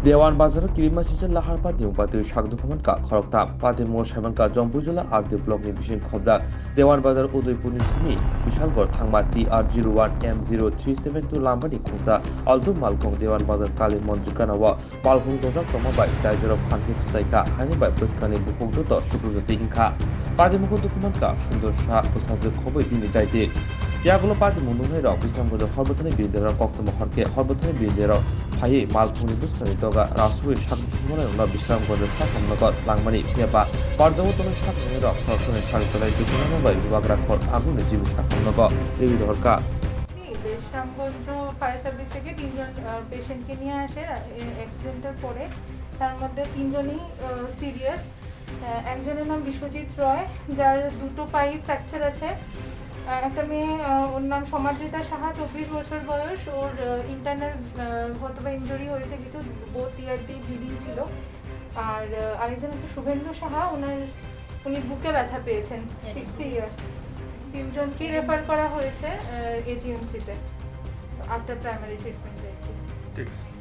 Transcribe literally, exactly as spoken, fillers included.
Dewan Bazar o kirima sijak lahar patimung patwi sak dukhumankha khoroktham. Patimungo saimankha Jampui jila R D block ni bising khobjak Dewan Bazar Udaipur ni simi Bishalgarh thangma T R zero one M zero three seven two lama ni khungsa Altu Malkhung Dewan Bazar Kali Mondir gana o malkhung dojak tongma bai chai jorok phan khe thwtai kha, haini bai bwskangni bukhuk joto sukrujotwi wngkha. Patimungo dukhumankha Sundor Shah, bwsajwk khobwi bini jaiti. Yagulo patimung nuknai rok Bisramganj Horbathani bildera koktwma hor khe Horbathani bildera phaiwi malkhungni bwskangni doga rasui sak dukhumanai rokno Bisramganj Sahamnagar langmani phiya ba barjago tonwi sak nai rok khoroksa ni sak belai dukhunaima bai bubagra khor aguni jibi sahamnago riwi rohorkha. Bishramganj fire service থেকে তিনজন পেশেন্টকে নিয়ে আসে অ্যাক্সিডেন্টের পরে। তার মধ্যে তিনজনই সিরিয়াস। একজনের নাম বিশ্বজিৎ রয়, যার দুটো পাই ফ্র্যাকচার আছে। আহ, একটা মেয়ে, আহ, ওর নাম সমাদৃতা সাহা, চব্বিশ বছর বয়স। ওর ইন্টারনাল হয়তো বা ইঞ্জুরি হয়েছে কিছু, বোথ ইয়ার দিয়ে ব্লিডিং ছিল। আর আহ, আরেকজন হচ্ছে শুভেন্দু সাহা, ওনার উনি বুকে ব্যথা পেয়েছেন, সিক্সটি ইয়ার্স। তিনজনকেই রেফার করা হয়েছে এজিএমসিতে আফটার প্রাইমারি ট্রিটমেন্ট আর কি। ঠিক আছে।